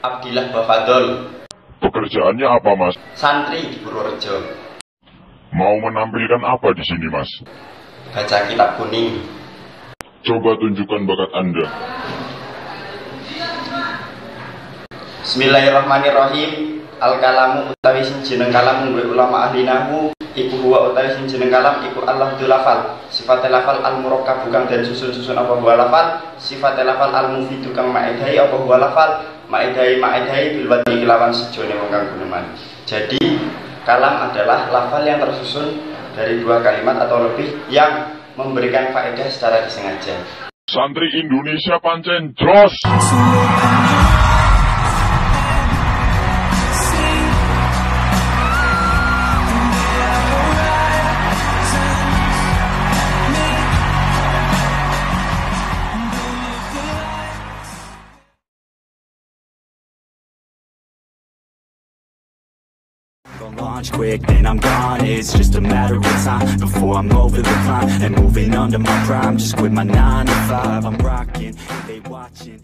Abdillah Bafadol. Pekerjaannya apa, Mas? Santri di Purworejo. Mau menampilkan apa di sini, Mas? Baca kitab kuning. Coba tunjukkan bakat Anda. Bismillahirrahmanirrahim. Al-kalamu utawi sing jeneng kalam nggo ulama ahli nahwu iku huwa utawi sing jeneng kalam iku al-lafdzul lafal. Sifate lafal al-murakkab kang den susun-susun apa huwa lafal, sifate lafal al-mufidu kang maedai apa huwa lafal, maedai bil wadi kelawan sejone wong kang guneman. Jadi kalam adalah lafal yang tersusun dari dua kalimat atau lebih yang memberikan faedah secara disengaja. Santri Indonesia pancen jos. Launch quick, then I'm gone. It's just a matter of time before I'm over the climb and moving under my prime. Just quit my 9 to 5. I'm rocking, they watching.